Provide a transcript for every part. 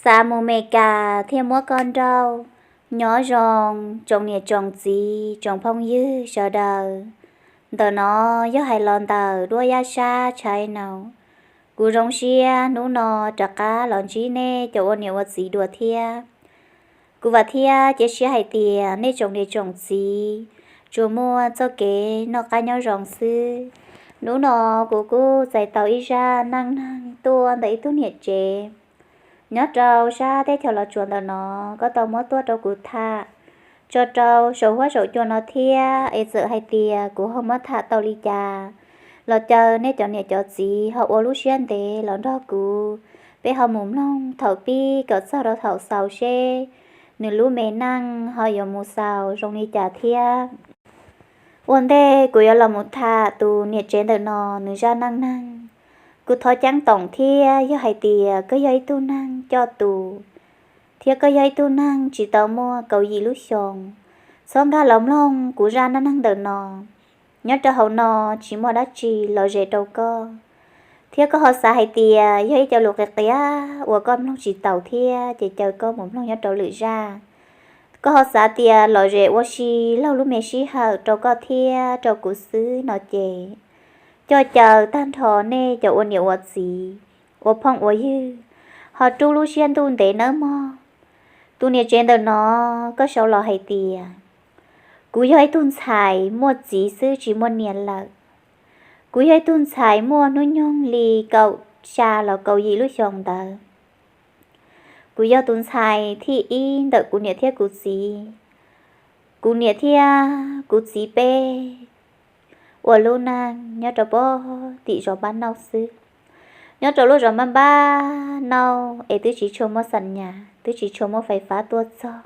Xav mus Meskas thiaj muab koj nrauj. Nyob zoo tsoom niam tsoom txiv tsoom phooj ywg sawv daws. Ntawm no yog hais los ntawm duab yaj sab tshai no. Kuv zoo siab hnub no rov qab los ntsib nej cov ua niam ua txiv dua thiab. Kuv vam thiab cia siab hais tias nej tsoom niam tsoom txiv tsuas muaj txoj kev noj qab nyob zoo xwb. Hnub no kuv kuj txais tau ib zaj neej neeg tuaj ntawm ib tug niam tsev nyob rau sab teb chaws Los Tsuas ntawm no, koj tau muab tuaj rau kuv tham tso rau saum huab saum cua no thiab es txawm hais tias kuv ho muab tham tau li cas los caw nej cov niam cov txiv ho ua lub siab ntev los nrog kuv, peb ho mus mloog thaum pib kom txog rau thaum xaus seb nws lub me neej ho yuav mus xaus zoo li cas thiab. Ua ntej kuv yuav los mus tham tus niam tsev ntawm no nws zaj neej neeg, kuv thov ceeb toom thiab yog hais tias koj yog ib tug neeg coj tus thiab koj yog ib tug neeg tsis tau muaj kaum yim lub xyoo, txhob nkag los mloog kuv zaj neej neeg ntawm no. Nyob rau hauv no tsis muaj dab tsi lom zem rau koj, thiab koj ho xav hais tias yog ib co lus qias qias uas koj mloog tsis taus thiab ces caw koj mus mloog nyob rau lwm zaj. Koj ho xav tias lom zem ua si laug lub me sij hawm rau koj thiab rau kuv xwb no ces coj caw tag nrho nej cov ua niam ua txiv, ua phooj ua ywg, ho rub lub siab ntuj ntev nawb mog. Tus niam tsev ntawm no, koj sau los hais tias, kuv yog ib tug ntxhais muaj txiv xwb tsis muaj niam lawm. Kuv yog ib tug ntxhais muaj hnub nyoog li kaum xya los kaum yim lub xyoo ntawd. Kuv yog tus ntxhais thib ib ntawm kuv niam thiab kuv txiv. Kuv niam thiab kuv txiv peb ua lub neej nyob rau pem tim zos Npab Nauj xwb. Nyob rau lub zos Npab Nauj es twb tsis tshua muaj xam nyas, twb tsis tshua muaj fais fab tuaj txog.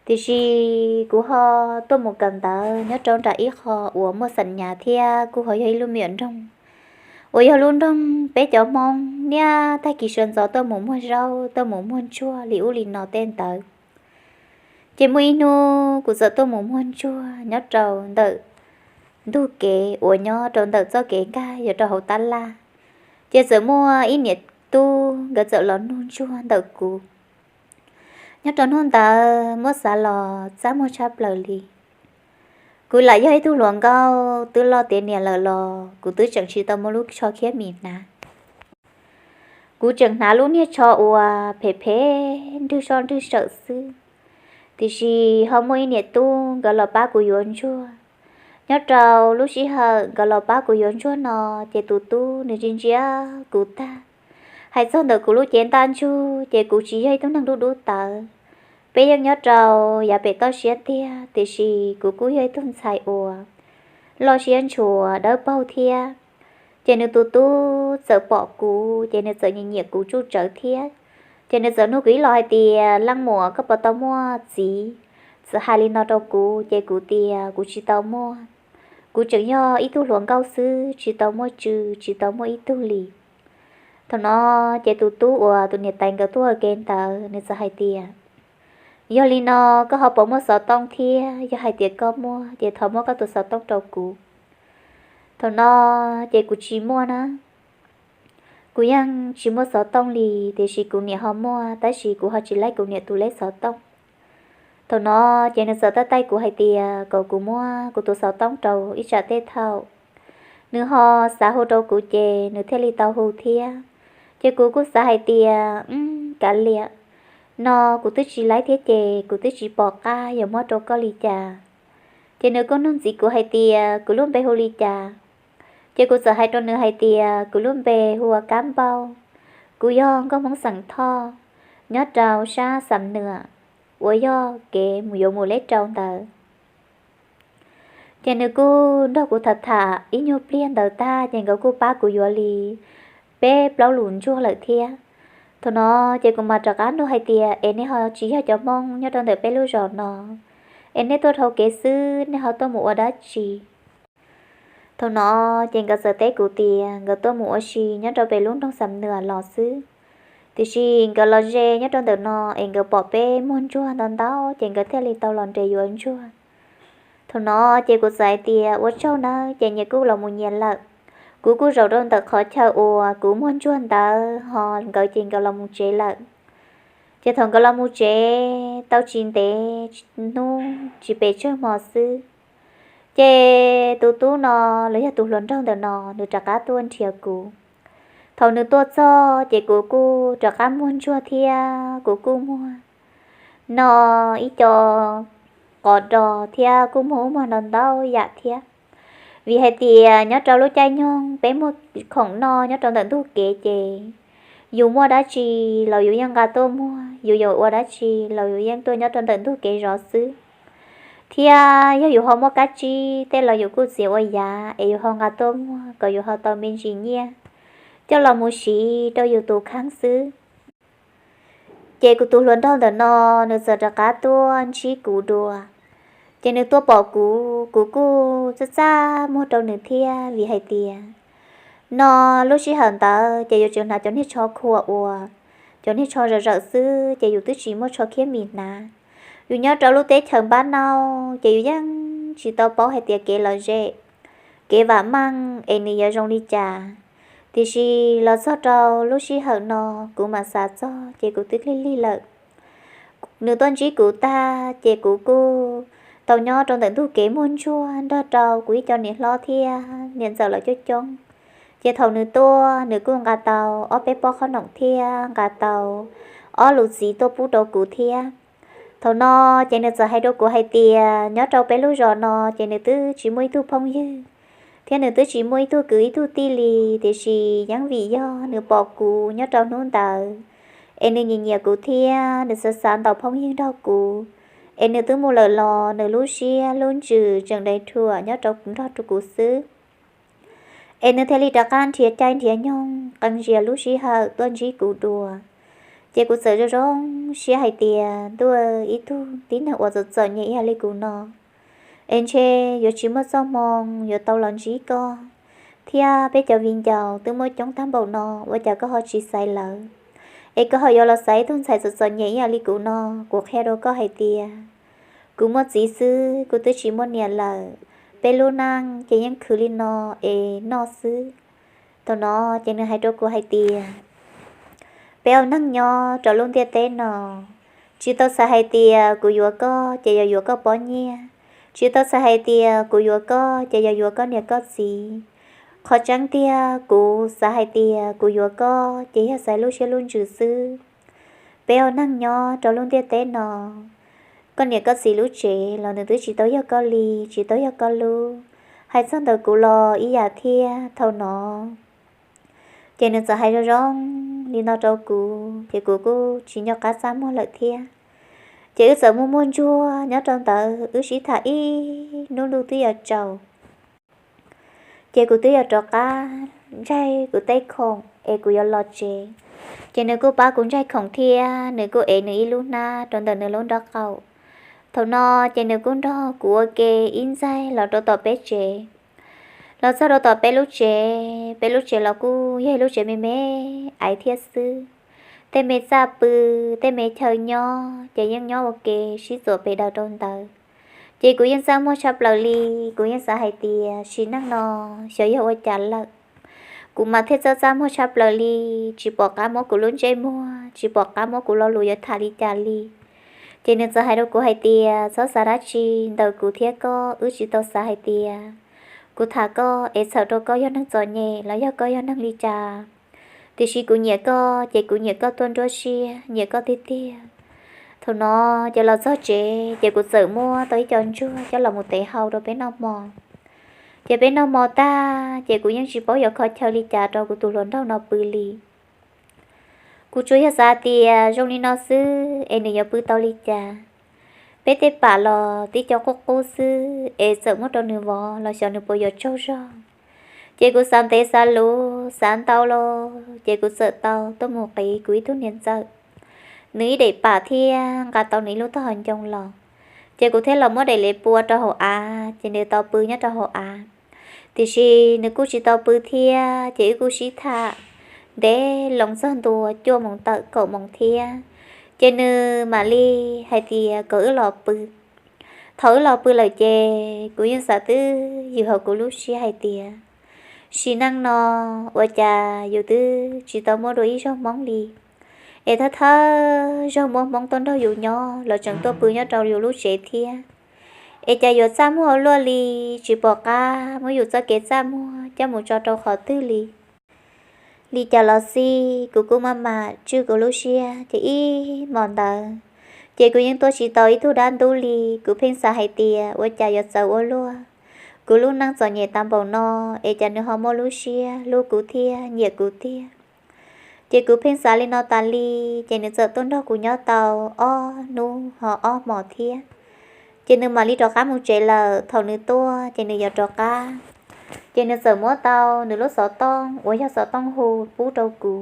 Tiam sis kuv ho tuaj mus kawm ntawv nyob rau nram ib qho uas muaj xam nyas thiab kuj ho yog ib lub me nyuam nroog uas yog lub nroog peb cov Hmoob niaj tag kis sawv ntxov tuaj mus muag zaub, tuaj mus muag ntsuag li ub li no tej ntawd. Ces muaj ib hnub kuv txawm tuaj mus muag ntsuag nyob rau ntawm ntug kev uas nyob rau ntawm txoj kev nkag yuav rau hauv tab laj. Ces txawm muaj ib niam tub nkawd txawm los nug ntsuag ntawm kuv. Nyob rau hnub ntawd muab xav los txaj muag tshaj plaws li. Kuv lam yog ib tug hluas nkauj twb loj tiav niam lawm los kuv twb tseem tsis tau muaj lub tsho khiab mis hnav. Kuv tseem hnav lub niag tsho uas phem phem nrwg soj nrwg sawm xwb. Tiam sis ho muaj ib niam tub nkawd los pab kuv yuav ntsuag. Nyob rau lub sij hawm nkawd los pab kuv yuav ntsuag no, ces tus tub nws ntsia ntsia kuv tag. Hais txog ntawm kuv lub cev ntaj ntsug ces kuv tsis yog ib tug neeg dub dub tawv. Peb yeej nyob rau yav pem toj siab tiag, tiam sis kuv kuj yog ib tug ntxhais uas loj siab ntshua dawb paug thiab. Ces nws tus tub txawm pom kuv ces nws txawm nyiam nyiam kuv tsuj tsawv thiab. Ces nws txawm nug kuv ib los hais tias, leej muam, koj puas tau muaj txiv? Txawm hais li no rau kuv ces kuv tias kuv tsis tau muaj. Kuv tseem yog ib tug hluas nkauj xwb, tsis tau muaj tswv, tsis tau muaj ib tug li. Thaum no ces tus tub uas tus niam tais nkawd tuaj ua ke ntawd nws txawm hais tias, yog li no koj ho puas muaj xov tooj thiab? Yog hais tias koj muaj ces thov muab koj tus xov tooj rau kuv. Thaum no ces kuv tsis muaj na. Kuv yeej tsis muaj xov tooj li, tiam sis kuv niam ho muaj, tab sis kuv ho tsis laib kuv niam tus leb xov tooj. Thaum no ces nws txawm taij taij kuv hais tias kom kuv muab kuv tus xov tooj rau ib tsam tej thaum nws ho xav hu rau kuv ces nws thiaj li tau hu thiab. Ces kuv kuj xav hais tias, kav liam, no kuv twb tsis laib thiab ces kuv twb tsis pom qab yuav muab rau koj li cas. Ces nws kuj nug ntxiv kuv hais tias kuv lub npe hu li cas. Ces kuv txawm hais rau nws hais tias kuv lub npe hu ua Kab Npauj, kuv yog nkauj Hmoob xeem Thoj, nyob rau sab Xam Nuam, uas yog kev mus yuav mus leb rau ntawd. Ces nws kuj nrog kuv tham tham ib nyuag pliag ntawd tag ces nkawd kuj pab kuv yuav li peb plaub lus ntsuag lawm thiab. Thaum no ces kuv mam rov qab nug hais tias, es nej ho tsis yog cov Hmoob nyob rau ntawm peb lub zos no, es nej tuaj dhau kev xwb nej ho tuaj mus ua dab tsi? Thaum no ces nkawd txawm teb kuv tias nkawd tuaj mus ua si nyob rau pem lub nroog Xam Nuam los xwb, tiam sis nkawd los ze nyob rau ntawm no es nkawd pom peb muag ntsuag ntau ntau ces nkawd thiaj li tau los nres yuav ntsuag. Thaum no ces kuv txawm hais tias ua tsaug nawb, ces nyias kuj los mus nyias lawm. Kuv kuj zaum rau ntawm qhov chaw uas kuv muag ntsuag ntawd ho nkawd ces nkawd los mus tsev lawm. Ces thaum nkawd los mus tsev tau tsis ntev hnub tsis pes tsawg hmo xwb, ces tus tub no los yog tus hluas nraug ntawm no nws rov qab tuaj nrhiav kuv. Thaum nws tuaj txog ces kuv kuj rov qab muag ntsuag thiab kuv kuj muag no ib co qos do thiab kuj muag ub muag no ntau yam thiab. Vim hais tias nyob rau lub caij nyoog peb muag khoom noj nyob rau ntawm ntug kev ces yus muaj dab tsi los yus yeej nqa tuaj muag, yus yuav ua dab tsi los yus yeej tuaj nyob rau ntawm ntug kev zov xwb. Thiab yog yus ho muaj kab tsib tej los yus kuj txiav ua yav es yus ho nqa tuaj muag kom yus ho tau me ntsis nyiaj coj los mus siv rau yus tus kheej xwb. Ces kuv tus hluas nraug ntawm no nws txawm rov qab tuaj ntsib kuv dua. Ces nws tuaj pom kuv, kuv kuj txaj txaj muag rau nws thiab vim hais tias no lub sij hawm ntawd ces yuav tseem hnav cov niag tsho khuam uas cov niag tsho zawm zawm xwb ces yus twb tsis muaj tsho khiab mis hnav. Yus nyob rau lub teb chaws npab nauj ces yus yeej tsis tau paub hais tias kev lom zem, kev vam meej es nws yuav zoo li cas. Tiam sis los txog rau lub sij hawm no kuv mam xav txog ces kuv twb lig lig lawm. Nws tuaj ntsib kuv tag ces kuv kuj tau nyob rau ntawm ntug kev muag ntsuag nrog rau kuv ib co niam hlob thiab niam ntxawm lawv coob coob. Ces thaum nws tuaj nws kuj nqa tau ob peb pob qhob noom thiab nqa tau ob lus txiv tuaj pub rau kuv thiab. Thaum no ces nws txawm hais rau kuv hais tias nyob rau peb lub zos no ces nws twb tsis muaj ib tug phooj ywg thiab nws twb tsis muaj ib tug kwv ib tug tij li, tiam sis yeej vim yog nws pom kuv nyob rau hnub ntawd es nws nyiam nyiam kuv thiab nws xav xav ntaus phooj ywg nrog kuv, es nws twb mus lawm los nws lub siab lub ntsws tseem dai rhuam nyob rau nrog rau kuv xwb. Es nws thiaj li rov qab nrhiav caij nrhiav nyoog qee zias lub sij hawm tuaj ntsib kuv dua. Ces kuv txawm zoo zoo siab hais tias ntuj, ib tug tib neeg uas txom txom nyem ib yam li kuv no es ntshe yuav tsis muaj txoj hmoo yuav tau los ntsib koj thiab peb cov viv ncaus twb muaj coob tag npaum no, ua cas koj ho tsis xaiv lawv, es koj ho yuav los xaiv ib tug ntxhais txom txom nyem ib yam li kuv no? Kuv qhia rau koj hais tias kuv muaj txiv xwb, kuv twb tsis muaj niam lawm. Peb lub neej ces yeej khwv li no es noj xwb. Thaum no ces nws hais rau kuv hais tias peb ua neej nyob rau lub ntiaj teb no, tsis tau xav hais tias kuv yuav koj ces yog yuav koj pob nyiaj, tsis tau xav hais tias kuv yuav koj ces yog yuav koj niam koj txiv. Qhov tseeb tiag kuv xav hais tias kuv yuav koj ces yog xaiv lub siab lub ntsws xwb. Peb ua neej nyob rau lub ntiaj teb no, koj niam koj txiv lub tsev los nws twb tsis tau yog koj li, tsis tau yog koj lub. Hais txog ntawm kuv los ib yam thiab. Thaum no ces nws txawm hais zoo zoo li no rau kuv ces kuv kuj tsis nco qab txaj muag lawm thiab. Ces wb txawm muaj muaj ntsuag nyob rau ntawd wb sib tham ib hnub ntuj twb yuav tsaus. Ces kuv twb yuav rov qab ntsaig kuv tej khoom es kuv yuav los tsev. Ces nws kuj pab kuv ntsaig khoom thiab nws kuj ev nws ib lub hnab rau ntawm nws lub nraub qaum. Thaum no ces nws kuj nrog kuv ua ke ib ntxaig los rau tom peb tsev. Los txog rau tom peb lub tsev, peb lub tsev los kuj yog ib lub tsev me me aiv thiab xwb. Tej me txaj pw, tej me chaw nyob ces yeej nyob ua ke sib txuas pes daws rau ntawd. Ces kuv yeej txaj muag tshaj plaws li, kuv yeej xav hais tias sim neej no xyov yog ua cas lawm. Kuv mas thiaj txaj txaj muag tshaj plaws li, tsis pom qab muab kuv lub ntsej muag, tsis pom qab muab kuv lo lus yuav tham li cas li. Ces nws txawm hais rau kuv hais tias txhob xav dab tsi, ntawm kuv thiab koj wb tsis tau xav hais tias kuv tham koj es txhawm rau koj yog neeg txom nyem los yog koj yog neeg li cas. Tiam sis kuv nyiam koj ces kuv nyiam koj tuaj nruab siab, nyiam koj tiag tiag. Thaum no ces los txog tsev ces kuv txawm muab tau ib co ntsuag coj los mus tev hau rau peb noj hmo. Ces peb noj hmo tag ces kuv yeej tsis paub yuav kho chaw li cas rau kuv tus hluas nraug no pw li. Kuv tsuas yog xav tias zoo li no xwb es nws yuav pw tau li cas. Peb tej pam los tib co qub qub xwb es txawm muab rau nws vov los xyov nws puas yuav tsaug zog. Ces kuv xav ntev xav luv xav ntau los ces kuv txawm tau tuaj mus qiv kuv ib tug niam ntxawm. Nws ib daim pam thiab nqa tau nws ib lub tog hauv ncoo los. Ces kuv thiaj los muab daim lev pua rau hauv av ces nws tau pw nyob rau hauv av. Tiam sis nws kuj tsis tau pw thiab ces wb kuj sib tham ntev loo txog ntua cuaj moos tawm kaum moos thiab. Ces nws mam li hais tias kom wb los pw. Thaum wb los pw lawm ces kuv yeej xav twb ywm hauv kuv lub siab hais tias sim neej no ua cas yus twb tsis tau muaj dua ib zaug hmoob li. Es thawj thawj zaug muaj Hmoob tuaj nrog yus nyob los tseem tuaj pw nyob rau yus lub tsev thiab. Es cas yuav txaj muag ua luaj li, tsis pom qab muab yus txoj kev txaj muag coj mus tso rau qhov twg li. Li cas los xij kuv kuj maj mam tswj kuv lub siab ces ib hmos ntawd ces kuv yeej tuaj tsis tau ib tug dab ntub li. Kuv pheej xav hais tias ua cas yuav txawv ua luaj, kuv lub neej txom nyem tas npaum no es cas nws ho muaj lub siab hlub kuv thiab nyiam kuv tiag. Ces kuv pheej xav li no tas li, ces nws txawm tuaj nrog kuv nyob tau ob hnub ho ob hmos thiab. Ces nws mam li rov qab mus tsev lawm. Thaum nws tuaj ces nws yuav rov qab, ces nws txawm muab tau nws lub xov tooj uas yog xov tooj hu pub rau kuv.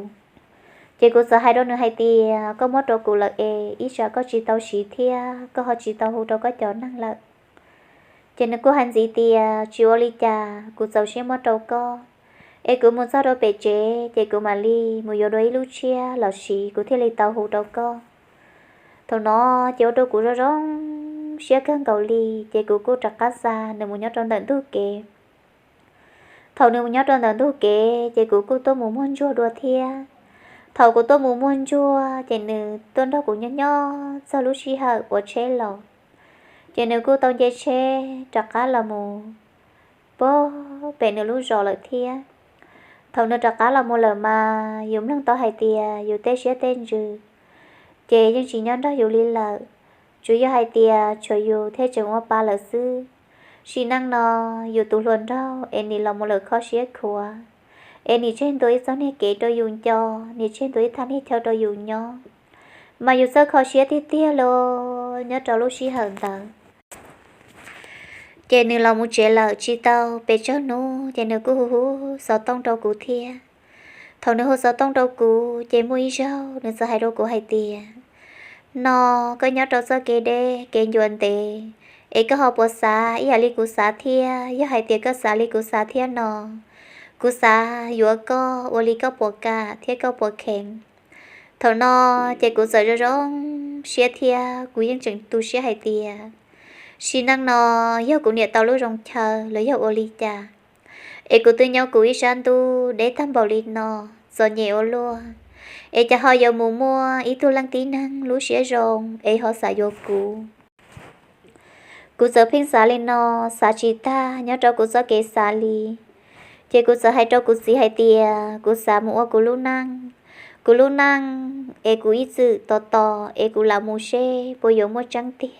Ces kuv txawm hais rau nws hais tias koj muab rau kuv lawm es ib tsam koj tsis tau siv thiab koj ho tsis tau hu rau koj cov neeg lawm. Ces nws kuj hais ntxiv tias tsis ua li cas, kuv txaus siab muab rau koj, es kuv mus txog rau pem tsev ces kuv mam li mus yuav dua ib lub tshiab los siv kuv thiaj li tau hu rau koj. Thaum no ces ua rau kuv zoo zoo siab kawg nkaus li, ces kuv kuj rov qab xa nws mus nyob rau ntawm ntug kev. Thaum nws mus nyob rau ntawm ntug kev ces kuv kuj tuaj mus muag ntsuag dua thiab. Thaum kuv tuaj mus muag ntsuag ces nws tuaj nrog kuv nyob nyob txog lub sij hawm uas tsheb los, ces nws kuj tau nce tsheb rov qab los mus pem nws lub zos lawm thiab. Thaum nws rov qab los mus lawm mas yus mloog tau hais tias yus tej siab tej ntsws ces yeej tsis nyob nrog yus li lawm, tsuas yog hais tias tshuav yus thiaj tseem ua pa lawm xwb. Sim neej no yus tus hluas nraug es nim los mus lawm kho siab khuav, es nim tseg ntua ib txoj niag kev rau yus nco, nim tseg ntua ib thaj niag chaw rau yus nyob, mas yus txawj kho siab tiag tiag los nyob rau lub sij hawm ntawd. Ces nws los mus tsev lawm tsis tau pes tsawg hnub ces nws kuj hu hu xov tooj rau kuv thiab. Thaum nws hu xov tooj rau kuv ces muaj ib zaug nws txawm hais rau kuv hais tias, no koj nyob rau txoj kev deb kev ncua ntev, es koj ho puas xav ib yam li kuv xav thiab? Yog hais tias koj xav li kuv xav thiab no, kuv xav yuav koj ua li koj puas kam thiab koj puas kheev. Thaum no ces kuv txawm zoo zoo siab thiab kuv yeej tseem tu siab hais tias sim neej no yog kuv niam tau lub zoo chaw los yog ua li cas, es kuv twb nyob kuv ib sab ntuj deb tag npaum li no, txom nyem ua luaj, es cas ho yuav mus muaj ib tug leej tib neeg lub siab zoo es ho xav yuav kuv. Kuv txawm pheej xav li no, xav tsis tag nyob rau kuv txoj kev xav li. Ces kuv txawm hais rau kuv txiv hais tias kuv xav mus ua kuv lub neej, kuv lub neej es kuv ib txwm tos tos es kuv lam mus seb puas yuav muaj tseeb tiag.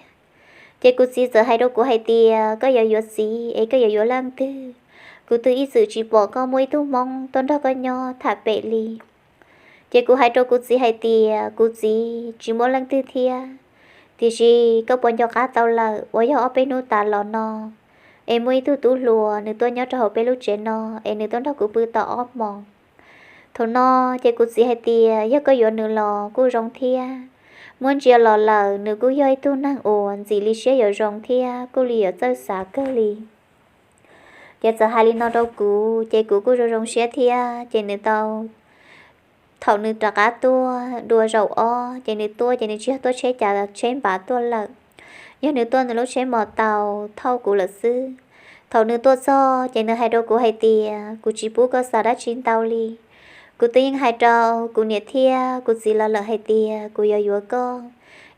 Ces kuv txiv txawm hais rau kuv hais tias koj yuav yuav txiv es koj yuav yuav leej twg? Kuv twb ib txwm tsis pom koj muaj ib tug Hmoob tuaj nrog koj nyob tham pem li. Ces kuv hais rau kuv txiv hais tias kuv txiv, tsis muaj leej twg thiab, tiam sis koj puas nco qab tau lawm uas yog ob peb hnub tas los no es muaj ib tug tub hluas nws tuaj nyob rau hauv peb lub tsev no es nws tuaj nrog kuv pw tau ob hmos. Thaum no ces kuv txiv hais tias yog koj yuav nws los kuj zoo thiab, muab ntsia los lawm nws kuj yog ib tug neeg uas ntxim li siab yuav zoo thiab kuj li yuav txawj xav kawg li. Ces txawm hais li no rau kuv ces kuv kuj zoo zoo siab thiab ces nws tau, thaum nws rov qab tuaj dua zaum ob ces nws tuaj ces nws tsis yog tuaj tsheb cav tsheb npav tuaj lawm, yog nws tuaj nws lub tsheb mos taus thauj kuv lawm xwb. Thaum nws tuaj txog ces nws hais rau kuv hais tias kuv tsis pub koj xav dab tsi ntau li. Kuv twb yeej hais rau kuv niam thiab kuv txiv lawv lawm hais tias kuv yuav yuav koj,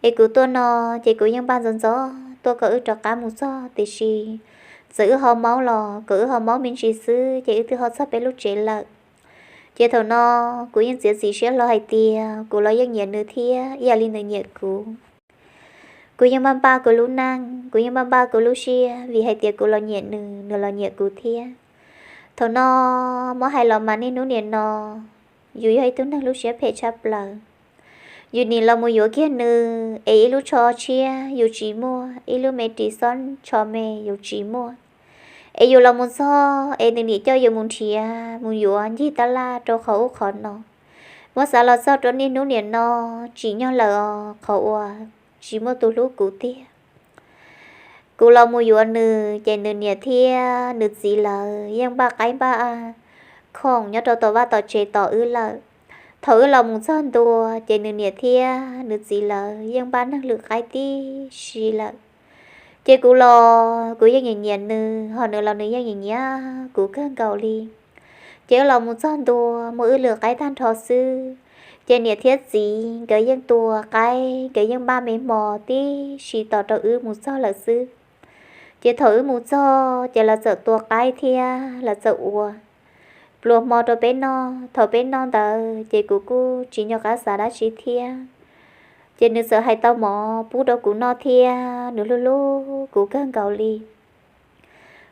es kuv tuaj no ces kuv yeej npaj ntxov ntxov tuaj kom wb rov qab mus txog tiam sis txawm wb ho maub los kom wb ho maub me ntsis xwb ces wb twb ho txog peb lub tsev lawm. Ces thaum no kuv yeej txiav txim siab hlo hais tias kuv los yeej nyiam nws thiab ib yam li nws nyiam kuv. Kuv yeej npaj npaj kuv lub neej, kuv yeej npaj npaj kuv lub siab vim hais tias kuv los nyiam nws, nws los nyiam kuv thiab. Thaum no muab hais los mas niaj hnub niam no yus yog ib tug neeg lub siab phem tshaj plaws. Yus nim los mus yuav kiag nws es ib lub tsho tshiab yus tsis muaj, ib lub me ris xob tsho me yus tsis muaj. Es yus los mus txog es nws niam coj yus mus nrhiav mus yuav ncig tab laj rau qhov ub qhov no. Muab xav los txog rau niaj hnub niam no tsim nyog lawm os qhov uas tsis muaj tus hlub kuv tiag. Kuv los mus yuav nws ces nws niam thiab nws txiv lawv yeej npaj qaib npaj khoom nyob rau tom vaj tom tsev tos wb lawm. Thaum wb los mus txog ntua ces nws niam thiab nws txiv lawv yeej npaj neeg lwm qaib tib si lawm. Ces kuv los kuv yeej nyiam nyiam nws, ho nws los nws yeej nyiam nyiam kuv kawg nkaus li. Ces wb los mus txog ntua muaj wb lwm qaib tag nrho xwb, Ces niam thiab txiv nkawd yeej tua qaib, nkawd yeej npaj me hmo tib si tos rau wb mus txog lawm xwb. Ces thaum wb mus txog ces lawv txawm tua qaib thiab lawv txawm ua pluas hmo rau peb noj. Thaum peb noj ntawd ces kuv kuj tsis nco qab xav dab tsi thiab. Ces nws txawm hais tau mov pub rau kuv noj thiab nws hlub hlub kuv kawg nkaus li.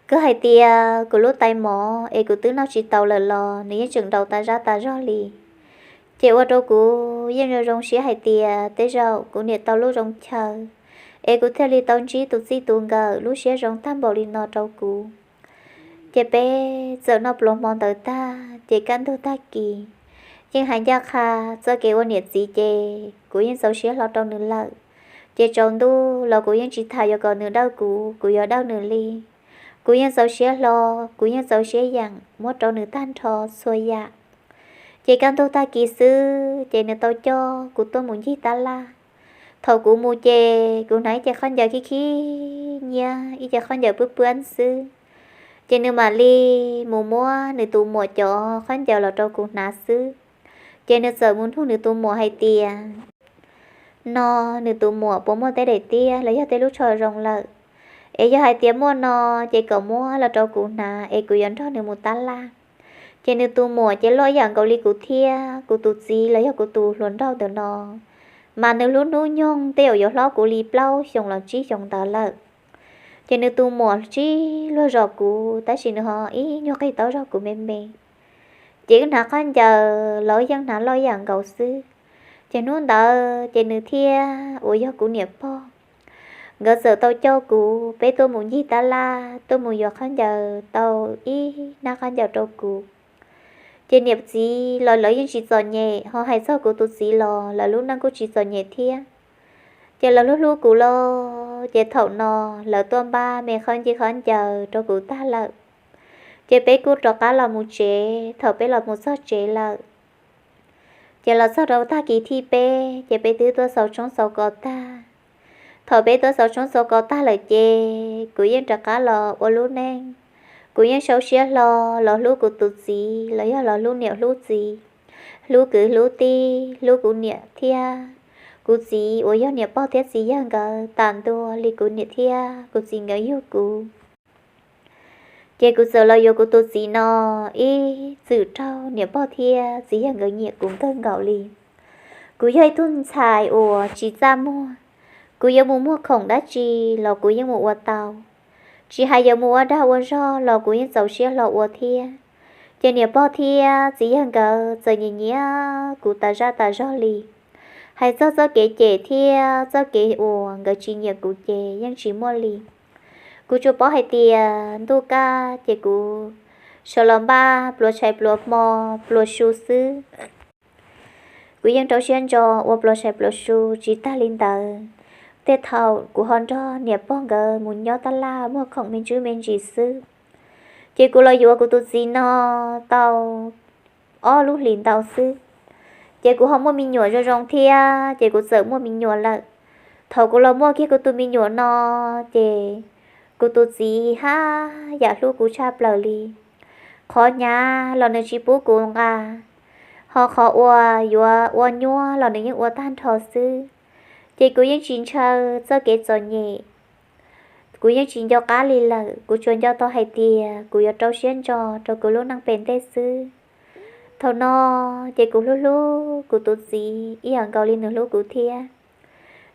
Kawg hais tias kuv lub tais mov es kuv twb noj tsis tau lawm los nws yeej tseem nraus tas zaj tas zog li. Ces ua rau kuv yeej zoo zoo siab hais tias tej zaum kuv niam tau lub zoo chaw es kuv thiaj li tau ntsib tus txij tus nkawm lub siab zoo tag npaum li no rau kuv. Ces peb txawm noj pluas hmo ntawd tag ces kaj ntug tag kis yeej hais ncaj qha txoj kev ua niam txiv ces kuv yeej txaus siab hlo rau nws lawm. Ces tsaus ntuj los kuv yeej tsis tham yuav kom nws dawj kuv, kuv yuav dawj nws li. Kuv yeej txaus siab hlo, kuv yeej txaus siab yeem muab rau nws tag nrho txhua yam. Ces kaj ntug tag kis xwb ces nws tau coj kuv tuaj mus ncig tab laj. Thaum kuv mus ces kuv hnav ib ce khaub ncaws khib khib nyiab, ib ce khaub ncaws pwb pwab xwb. Ces nws mam li mus muab nws tus muam cov khaub ncaws los rau kuv hnav xwb. Ces nws txawm mus nug nws tus muam hais tias, no nws tus muam puas muaj tej daim tiab los yog tej lub tsho zoo lawm, es yog hais tias muaj no ces kom muab los rau kuv hnav es kuv yuav nrog nws mus tab laj. Ces nws tus muam ces loj ib yam nkaus li kuv thiab, kuv tus txiv los yog kuv tus hluas nraug ntawm no, mas nws lub hnub nyoog tej zaum yuav hlob kuv li plaub xyoos los tsib xyoos ntawd lawm. Ces nws tus muam tsib luag zos kuv tab sis nws ho ib nyuag qig taub zog kuv me me. Ces wb hnav khaub ncaws los wb yeej hnav loj ib yam nkaus xwb. Ces hnub ntawd ces nws thiab uas yog kuv niam pog, nkawd txawm tau coj kuv peb tuaj mus ncig tab laj, tuaj mus yuav khaub ncaws tau ib hnab khaub ncaws rau kuv. Ces niam txiv los lawv yeej tsis txom nyem, ho hais txog kuv tus txiv los lawv lub neej kuj tsis txom nyem thiab. Ces lawv hlub hlub kuv los, ces thaum no lawv tuaj npaj me khaub ncaws khaub ncaws rau kuv tag lawm. Ces peb kuj rov qab los mus tsev. Thaum peb los mus txog tsev lawm, ces los txog rau tag kis thib peb ces peb twb tuaj xaus tshoob xaus kos tag. Thaum peb tuaj xaus tshoob xaus kos tag lawm ces kuv yeej rov qab los ua lub neej. Kuv yeej sau siab hlo los hlub kuv tus txiv los yog los hlub niam hlub txiv, hlub kwv hlub tij, hlub kuv niam thiab kuv txiv uas yog niam pog thiab txiv yawg nkawd tas ntua li kuv niam thiab kuv txiv nkawd yug kuv. Ces kuv txawm los yuav kuv tus txiv no ib txwm raug niam pog thiab txiv yawg nkawd nyiam kuv kawg nkaus li. Kuv yog ib tug ntxhais uas tsis txaj muag, kuv yuav mus muag khoom dab tsi los kuv yeej mus ua tau. Tsis hais yuav mus ua dag ua zog los kuv yeej txaus siab hlo ua thiab. Ces niam pog thiab txiv yawg nkawd txawm nyiam nyiam kuv tas zaj tas zog li. Hais txog txoj kev cem thiab txoj kev uas nkawd tsis nyiam kuv ces yeej tsis muaj li. Kuv tsuas paub hais tias ntuj kaj ces kuv sawv los npaj pluas tshais pluas hmo pluas su xwb. Kuv yeej rau siab ntso ua pluas tshais pluas su tsis tag li ntawd. Tej thaum kuv ho nrog niam pog nkawd mus nyob tab laj muag khoom me ntsuj me ntsis xwb. Ces kuv los yuav kuv tus txiv no tau ob lub hlis ntau xwb, ces kuv ho muaj me nyuam zoo zoo thiab ces kuv txawm muaj me nyuam lawm. Thaum kuv los muaj kiag kuv tus me nyuam no ces kuv tus txiv haj yam hlub kuv tshaj plaws li. Qhov hnyav los nws tsis pub kuv nqa, ho qhov uas yuav ua nyuaj los nws yeej ua tag nrho xwb. Ces kuv yeej tsis ntshaw txoj kev txom nyem. Kuv yeej tsis nco qab li lawm, kuv tsuas nco tau hais tias kuv yuav rau siab ntso rau kuv lub neej pem ntej xwb. Thaum no ces kuv hlub hlub kuv tus txiv ib yam nkaus li nws hlub kuv thiab.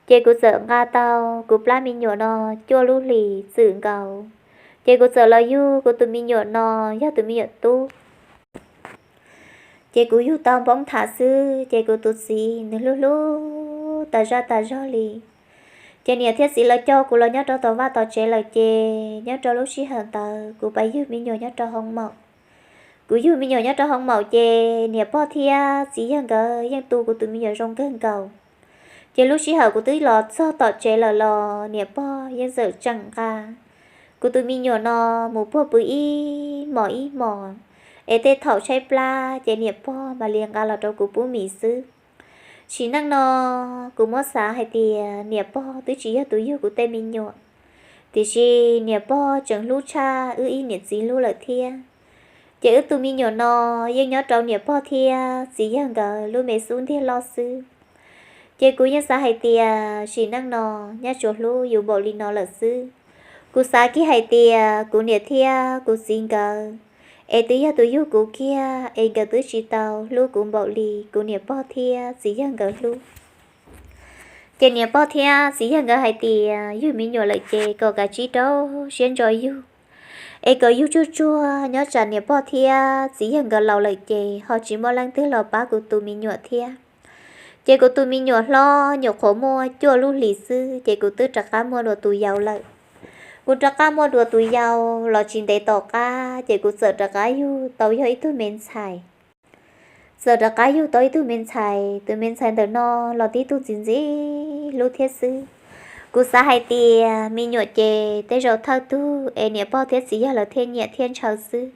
Ces kuv txawm nqa tau kuv plab me nyuam no cuaj lub hlis txwm nkaus, ces kuv txawm los yug kuv tus me nyuam no yog tus me nyuam tub. Ces kuv yug tau npoob tham xwb ces kuv tus txiv nws hlub hlub tas zaj tas zog li. Ces niam thiab txiv lawv coj kuv los nyob rau tom vaj tom tsev lawm ces nyob rau lub sij hawm ntawd kuv pab yug me nyuam nyob rau hoo maum. Kuv yug me nyuam nyob rau hoo maum ces niam pog thiab txiv yawg nkawd yeej tu kuv tus me nyuam zoo kawg nkaus. Ces lub sij hawm kuv twb los txog tom tsev lawm los niam pog yeej txawm tseem nqa kuv tus me nyuam no mus puag pw ib hmos ib hmos, es tej thaum tshaib plab ces niam pog mam li nqa los rau kuv pub mis xwb. Sim neej no kuv muab xav hais tias niam pog twb tsis yog tus yug kuv tej me nyuam, tiam sis niam pog tseem hlub tshaj wb ib niam txiv hlub lawm thiab. Ces wb tus me nyuam no yeej nyob rau niam pog thiab txiv yawg nkawd lub me xub ntiag loj xwb. Ces kuv yeej xav hais tias sim neej no nyab tsuas hlub yus npaum li no lawm xwb. Kuv xav kiag hais tias kuv niam thiab kuv txiv nkawd es twb yog tus yug kuv kiag es nkawd twb tsis tau hlub kuv npaum li kuv niam pog thiab txiv yawg nkawd hlub. Ces niam pog thiab txiv yawg nkawd hais tias yug me nyuam lawm ces kom kav tsij rau siab ntso yug, es kom yug tsuag tsuag nyob tsam niam pog thiab txiv yawg nkawd laus lawm ces ho tsis muaj leej twg los pab kuv tus me nyuam thiab. Ces kuv tus me nyuam hlob nyuam qhuav muaj cuaj lub hlis xwb ces kuv twb rov qab muaj dua tus yau lawm. Kuv rov qab muaj dua tus yau los tsis ntev tom qab ces kuv txawm rov qab yug tau yog ib tug me ntxhais. Txawm rov qab yug tau ib tug me ntxhais, tus me ntxhais ntawm no los tib tug ntxim ntxim hlub thiab xwb. Kuv xav hais tias me nyuam ces tej zaum thawj tug es niam pog thiab txiv yawg lawv thiaj nyiam thiaj ntshaw xwb.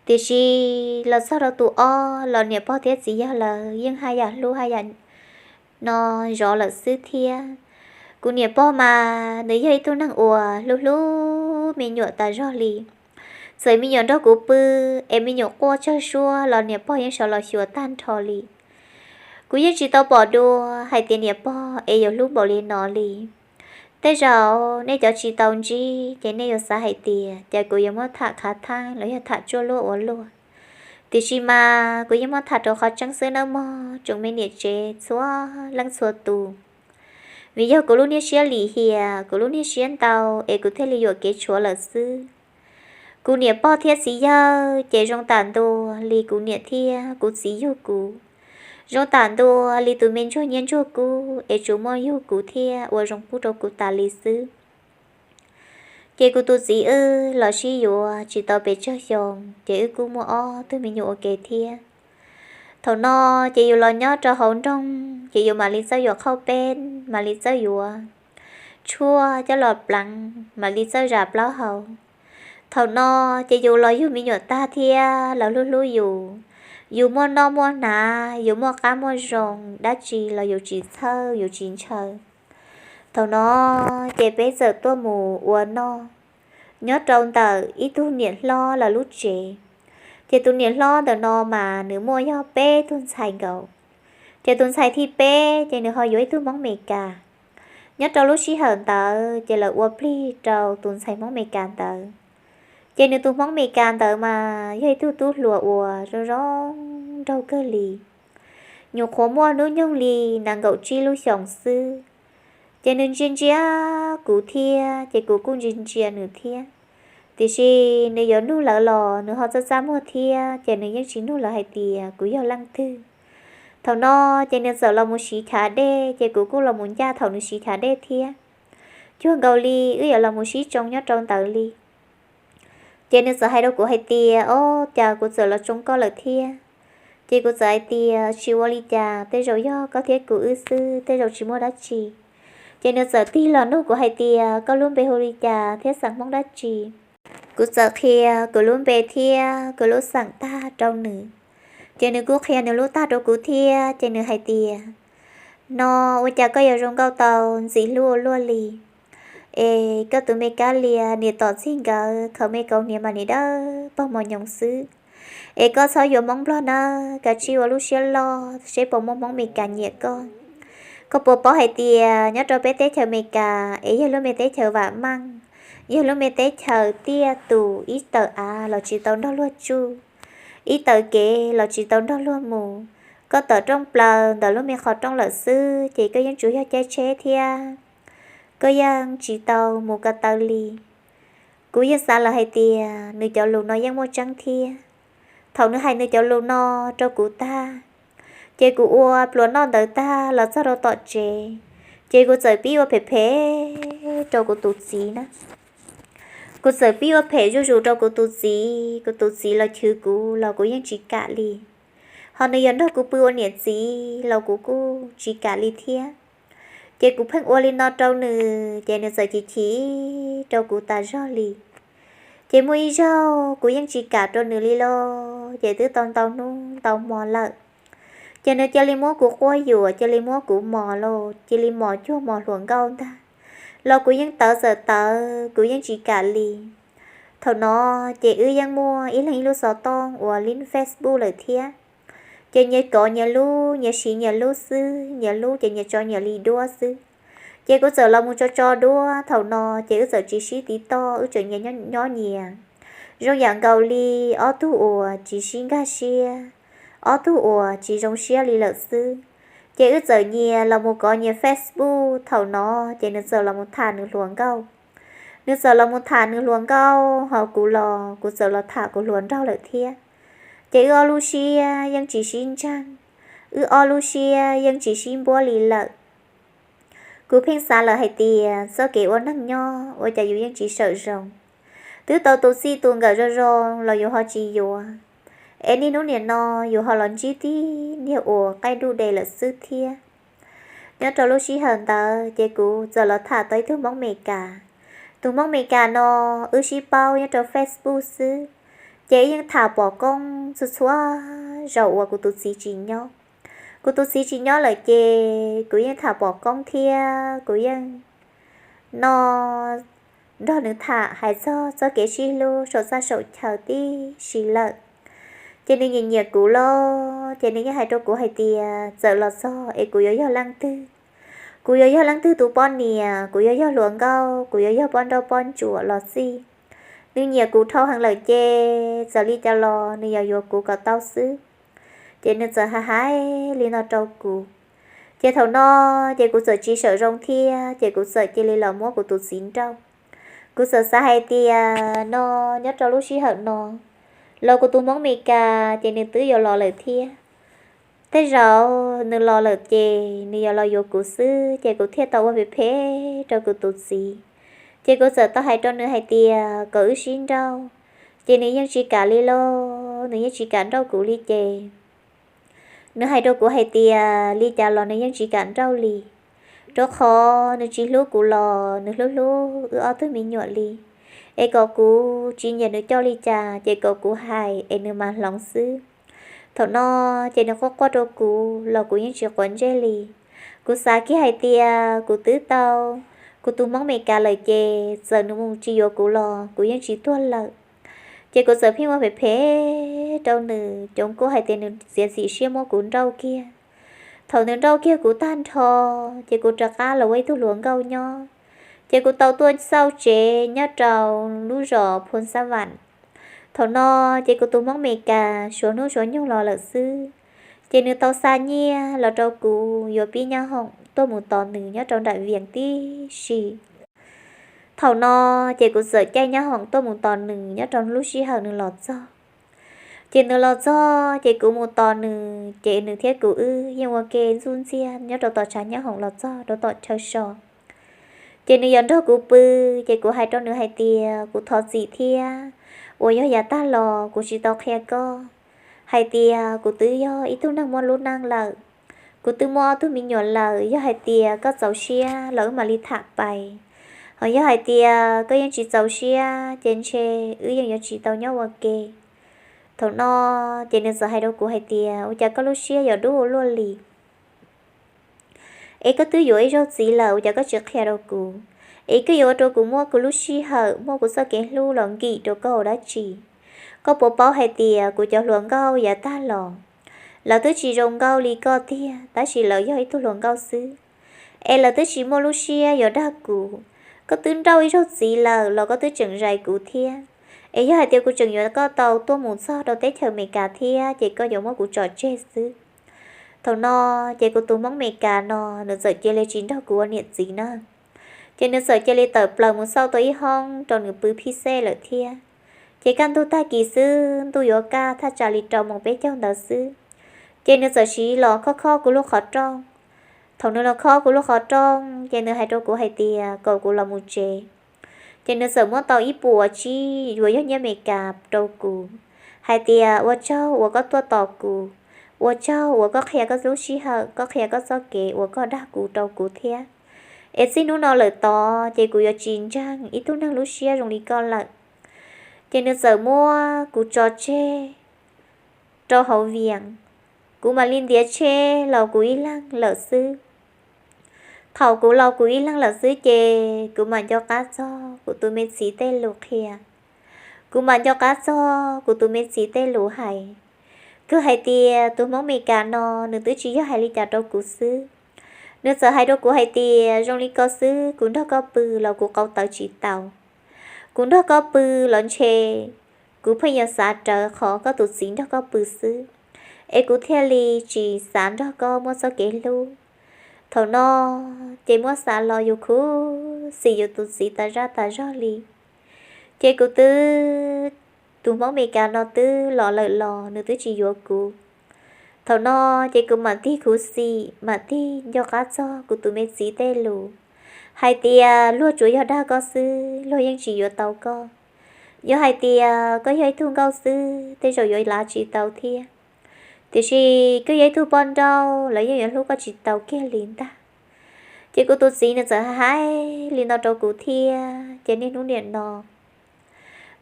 Tiam sis los txog rau tus ob los niam pog thiab txiv yawg lawv yeej haj yam hlub haj yam no zov lawm xwb thiab. Kuv niam pog mas nws yog ib tug neeg uas hlub hlub me nyuam tas zog li. Txawm me nyuam nrog kuv pw es me nyuam quaj tsawg suab los niam pog yeej sawv los xyuas tag nrho li. Kuv yeej tsis tau pom dua hais tias niam pog es yuav hlub npaum li no li. Tej zaum nej cov tsis tau ntsib ces nej yuav xav hais tias cas kuv yuav muab tham khav theeb los yog tham tsuaj luaj ua luaj. Tiam sis mas kuv yeej muab tham rau qhov tseeb xwb nawb mog tsoom me niam tsev txhua leej txhua tus. Vim yog kuv lub niag siab lim hiam, kuv lub niag siab ntau es kuv thiaj li yuam kev tshuav lawm xwb. Kuv niam pog thiab txiv yawg ces zoo tam ntua li kuv niam thiab kuv txiv yug kuv, zoo tam ntua li tus me ntsuag nyiaj ntsuag kub es tsuas muaj yug kuv thiab ua zoo pub rau kuv tas li xwb. Ces kuv tus txiv wb los sib yuav tsis tau pes tsawg xyoo ces wb kuj muaj ob tug me nyuam ua ke thiab. Thaum no ces yus los nyob rau hauv nroog ces yus mam li txawj yuav qhauj peb, mam li txawj yuav tshuaj coj los pleev, mam li txawj zam plaub hau. Thaum no ces yus los yug me nyuam tag thiab lawv hlub hlub yus, yus muaj noj muaj hnav, yus muaj qab muaj zoo dab tsi los yus tsis txhawj yus tsis ntshaw. Thaum no ces peb txawm tuaj mus ua noj nyob rau ntawm ib tug niam hlob lawv lub tsev. Ces tus niam hlob ntawm no mas nws muaj yog peb tug ntxhais nkaus. Ces tus ntxhais thib peb ces nws ho yuav ib tug Hmoob Mes Kas. Nyob rau lub sij hawm ntawd ces lawv ua plig rau tus ntxhais Hmoob Mes Kas ntawd. Ces nws tus Hmoob Mes Kas ntawd mas yog ib tug tub hluas uas zoo zoo nraug kawg li. Nyuam qhuav muaj hnub nyoog li nees nkaum tsib lub xyoos xwb. Ces nws ntsia ntsia kuv thiab ces kuv kuj ntsia ntsia nws thiab. Tiam sis nws yuav nug lawv los nws ho txaj txaj muag thiab ces nws yeej tsis nug lawv hais tias kuv yog leej twg. Thaum no ces nws txawm los mus siv chav dej ces kuv kuj los mus ncaj thaum nws siv chav dej thiab. Cuag nkaus li wb yuav los mus sib tsoo nyob rau ntawd li. Ces nws txawm hais rau kuv hais tias, Ob, cas kuv txawm los tsoo koj lawm thiab? Ces kuv txawm hais tias, Tsis ua li cas, tej zaum yog koj thiab kuv wb xwb, tej zaum tsis muaj dab tsi. Ces nws txawm tig los nug kuv hais tias, Koj lub npe hu li cas thiab xeem Hmoob dab tsi? Kuv txawm qhia kuv lub npe thiab kuv lub xeem tag rau nws. Ces nws kuj qhia nws lub tag rau kuv thiab, ces nws hais tias, No ua cas koj yuav zoo nkauj tau ntxim hlub ua luaj li? Es koj tus me kab lia niam tom txij nkawd khaws me kaus hniav mas niam dawb paug mos nyoos xwb. Es koj txhob yuav Hmoob Nplog nawb, kav tsij ua lub siab loj seb puas muaj Hmoob Meskas nyiam koj. Koj puas paub hais tias nyob rau peb teb chaws Amelikas es yog lub me teb chaws vam meej, yog lub me teb chaws tiaj tus ib tawm av los tsis tau nrog luag tsuj, ib tawm kev los tsis tau nrog luag mus. Koj tawm rooj plaws ntawm lub me qhov rooj lawm xwb ces koj yeej tsuas yog caij tsheb thiab, koj yeej tsis tau mus ko taw li. Kuv yeej xav lawm hais tias nws cov lus no yeej muaj tseeb thiab. Thaum nws hais nws cov lus no rau kuv tag, ces kuv ua pluas noj ntawd tag los txog rau tom tsev, ces kuv txawm pib ua phem phem rau kuv tus txiv na. Kuv txawm pib ua phem zuj zus rau kuv tus txiv, kuv tus txiv los chwv kuv los kuv yeej tsis kam li. Ho nws yuav nrog kuv pw ua niam txiv los kuv kuj tsis kam li thiab. Ces kuv pheej ua li no rau nws ces nws txawm chim chim rau kuv tas zog li. Ces muaj ib zaug kuv yeej tsis kam rau nws li lauj, ces twb tau ntau hnub ntau hmo lawm. Ces nws cia li muab kuv quab yuam, cia li muab kuv mos lauj, cia li mos cuag mos hluas nkauj ntag. Los kuv yeej tawv txawm tawv, kuv yeej tsis kam li. Thaum no ces wb yeej muaj ib leeg ib lub xov tooj uas lib Facebook lawm thiab. Ces nyias kov nyias lub, nyias siv nyias lub xwb, nyias lub ces nyias tso nyias li duab xwb. Ces kuv txawm los mus tso tso duab, thaum no ces wb txawm tsis sib tiv toj, wb tseem nyias nyob nyias. Zoo yam nkaus li ob tug uas tsis sib nkag siab, ob tug uas tsis zoo siab li lawm xwb. Ces wb txawm nyias los mus kov nyias Facebook, thaum no ces nws txawm los mus tham nws hluas nkauj. Nws txawm los mus tham nws hluas nkauj, ho kuv los kuv txawm los tham kuv hluas nraug lawm thiab. Ces wb ob lub siab yeej tsis sib ntseeg, wb ob lub siab yeej tsis sib npuab li lawm. Kuv pheej xav lawm hais tias txoj kev ua neeg nyob ua cas yus yeej tsis sawm zoo. Twb tau tu txij tu nkawm zoo zoo los yus ho tsis yuav, es niaj hnub nim no yus ho los ntsib tib niag uas qaij duj de lawm xwb thiab. Nyob rau lub sij hawm ntawd ces kuv txawm los tham tau ib tug Hmoob Meskas. Tus Hmoob Meskas no wb sib paub nyob rau Facebook xwb, ces wb yeej tham pom koob txhua txhua zaus uas kuv tus txiv tsis nyob. Kuv tus txiv tsis nyob lawm ces kuv yeej tham pom koob thiab kuv yeej no nrog nws tham hais txog txoj kev sib hlub saum txaj saum chaw tib si lawm. Ces nws nyiam nyiam kuv los ces nws yeej hais rau kuv hais tias txawm los txog es kuv yuav yog leej twg. Kuv yuav yog leej twg tus poj niam, kuv yuav yog hluas nkauj, kuv yuav yog poj nrauj poj ntsuam los xij. Nws nyiam kuv dhau heev lawm ces txawm li cas los nws yuav yuav kuv kom tau xwb. Ces nws txawm hais hais li no rau kuv. Ces thaum no ces kuv txawm tsis sawm zoo thiab ces kuv txawm cia li los muab kuv tus txiv nrauj. Kuv txawm xav hais tias no nyob rau lub sij hawm no los kuv tus Hmoob Meskas ces nws twb yuav los lawm thiab. Tej zaum nws los lawm ces nws yuav los yuav kuv xwb ces kuv thiaj tau ua phem phem rau kuv tus txiv. Ces kuv txawm tau hais rau nws hais tias kom wb sib nrauj, ces nws yeej tsis kam li lauj, nws yeej tsis kam nrauj kuv li ces nws hais rau kuv hais tias li cas los nws yeej tsis kam nrauj li, rau qhov nws tsis hlub kuv los nws hlub hlub wb ob tug me nyuam li, es kom kuv tsis nyiam nws coj li cas ces kom kuv hais es nws mam hloov xwb. Thaum no ces nws quaj quaj rau kuv los kuv yeej tsis quav ntsej li. Kuv xav kiag hais tias kuv twb tau kuv tus Hmoob Meskas lawm ces txawm nws mus tsis yuav kuv los kuv yeej tsis tuag lawm. Ces kuv txawm pheej ua phem phem rau nws, cov kuj hais tias nws txiav txim siab muab kuv nrauj kiag. Thaum nws nrauj kiag kuv tag nrho, ces kuv rov qab los ua ib tug hluas nkauj nyob. Ces kuv tau tuaj xauj tsev nyob rau lub zos Phoo Xab Vam. Thaum no ces kuv tus Hmoob Meskas suav hnub suav nyoog los lawm xwb, ces nws tau xa nyiaj los rau kuv yuav pib nyab hoom tuaj mus tos nws nyob rau nram Vias tib si. Thaum no ces kuv txawm caij nyab hoom tuaj mus tos nws nyob rau lub sij hawm nws los txog. Ces nws los txog ces kuv mus tos nws, ces nws thiab kuv wb yeej ua ke ntxuj ntxiag nyob rau tom tshav nyab hoom los txog rau tom chaw so. Ces nws yuav nrog kuv pw, ces kuv hais rau nws hais tias kuv thov txim thiab uas yog yav tag los kuv tsis tau qhia koj hais tias kuv twb yog ib tug neeg muaj lub neej lawm, kuv twb muaj ob tug me nyuam lawm. Yog hais tias koj txaus siab los wb mam li tham pais, ho yog hais tias koj yeej tsis txaus siab ces ntshe wb yeej yuav tsis tau nyob ua ke. Thaum no ces nws txawm hais rau kuv hais tias ua cas koj lub siab yuav dub ua luaj li, es koj twb yuav ib zaug txiv lawm ua cas koj tsis qhia rau kuv, es koj yuav ua rau kuv muab kuv lub sij hawm muab kuv txoj kev hlub los nkim rau koj ua dab tsi? Koj puas paub hais tias kuv cov hluas nkauj yav tag los lawv twb tsis zoo nkauj li koj tiag, tab sis lawv yog ib tug hluas nkauj xwb, es lawv twb tsis muaj lub siab yuav dag kuv. Koj twb nrauj ib zaug txiv lawm los koj twb tseem zais kuv thiab, es yog hais tias kuv tseem yuav koj tau tuaj mus txog rau teb chaws Amelikas thiab ces koj yuav muab kuv tso tseg xwb. Thaum no ces kuv tus Hmoob Amelikas no nws txawm cia li tsis nrog kuv ua niam txiv na. Ces nws txawm cia li tawm plaws mus xauj tau ib hoob rau nws pw phij xej lawm thiab. Ces kaj ntug tag kis xwb, ntuj yuav kaj thaj tsam li rau moos peb caug ntawd xwb, ces nws txawm siv los khob khob kuv lub qhov rooj. Thaum nws los khob kuv lub qhov rooj ces nws hais rau kuv hais tias kom kuv los mus tsev. Ces nws txawm muab tau ib puas tsib yuav yog nyiaj Amelikas rau kuv, hais tias ua tsaug uas koj tuaj tos kuv, ua tsaug uas koj qhia koj lub sij hawm, koj qhia koj txoj kev uas koj dag kuv rau kuv thiab. Es txij hnub no lawm tod ces kuv yuav tsis ntseeg ib tug neeg lub siab zoo li koj lawm. Ces nws txawm muab kuv tso tseg rau hauv Vias. Kuv mam li ntiav tsheb los kuv ib leeg lawm xwb. Thaum kuv los kuv ib leeg lawm xwb ces kuv mam nco qab txog kuv tus me txiv tej lus qhia. Kuv mam nco qab txog kuv tus me txiv tej lus hais, kws hais tias tus Hmoob Meskas no nws twb tsis yog hais li cas rau kuv xwb, nws txawm hais rau kuv hais tias zoo li ko xwb, kuv nrog koj pw los kuv qau tawv tsis tau, kuv nrog koj pw los ntshe kuv pheej yuav xav rawv qhov koj tus txiv nrog koj pw xwb, es kuv thiaj li tsis xav nrog koj muaj txoj kev hlub. Thaum no ces muab xav los yus khuv xim yus tus txiv tas zaj tas zog li. Ces kuv twb, tus Hmoob Meskas no twb los lawm los nws twb tsis yuav kuv. Thaum no ces kuv mam tig khuv xim, mam tig nco qab txog kuv tus me txiv tej lus hais tias luag tsuas yog dag koj xwb, luag yeej tsis yuav tau koj. Yog hais tias koj yog ib tug nkauj xwb, tej zaum yuav lav tsis tau thiab, tiam sis koj yog ib tug poj nrauj, lawv yeej yuav hlub koj tsis tau kiag li ntag. Ces kuv tus txiv nws txawm hais li no rau kuv thiab, ces niaj hnub niam no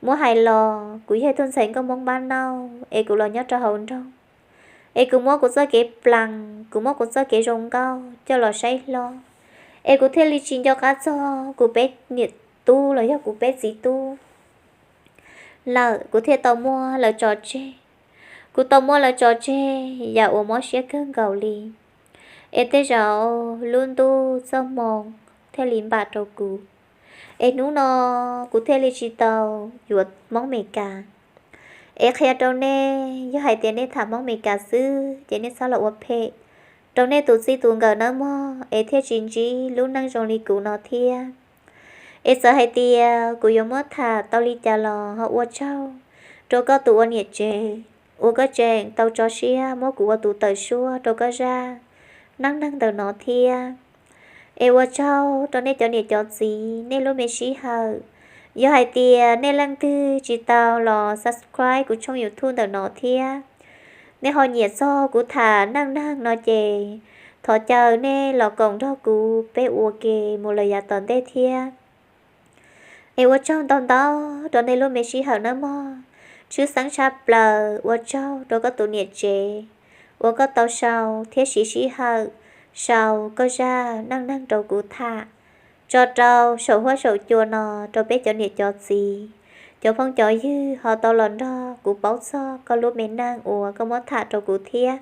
muab hais los kuv yog ib tug ntxhais nkauj Hmoob npab nauj es kuv los nyob rau hauv nroog, es kuv muab kuv txoj kev plam, kuv muab kuv txoj kev zoo nkauj coj los saib hlob, es kuv thiaj li tsis nco qab txog kuv peb niam tub los yog kuv peb txiv tub lawm, kuv thiaj tau muab lawv tso tseg. Kuv tau muab lawv tso tseg yam uas mob siab kawg nkaus li. Es tej zaum lub ntuj txoj hmoo thiaj li npam rau kuv, es hnub no kuv thiaj li tsis tau yuav Hmoob Meskas. Es qhia rau nej, yog hais tias nej tham Hmoob Meskas xwb ces nej txhob los ua phem rau nej tus txij tus nkawm nawb mog, es thiaj tsis ntsib lub neej zoo li kuv no thiab. Es txawm hais tias kuv yuav muab tham tau li cas los ho ua tsaug rau koj tus ua niam tsev uas koj tseem tau tso siab muab kuv ua tus tawm suab rau koj zaj neej neeg ntawm no thiab. Es ua tsaug rau nej cov niam cov txiv nej lub me sij hawm. Yog hais tias nej leej twg tsis tau los subscribe kuv tshooj YouTube ntawm no thiab, nej ho nyiam txog kuv tham neej neeg no ces thov caw nej los koom nrog kuv peb ua ke mus lawm yav tom ntej thiab. Es ua tsaug ntau ntau rau nej lub me sij hawm nawb mog. Tshwj xeeb tshaj plaws ua tsaug rau koj tus niam tsev uas koj tau sau thiab siv sij hawm sau koj zaj neej neeg rau kuv tham, tso rau saum huab saum cua no rau peb cov niam cov txiv, cov phooj cov ywg ho tau los nrog kuv paub txog koj lub me neej uas koj muab tham rau kuv thiab.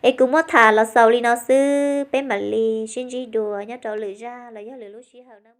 Es kuv muab tham los xaus li no xwb, peb mam li sib ntsib dua nyob rau lwm zaj los yog lwm lub sij hawm nawb.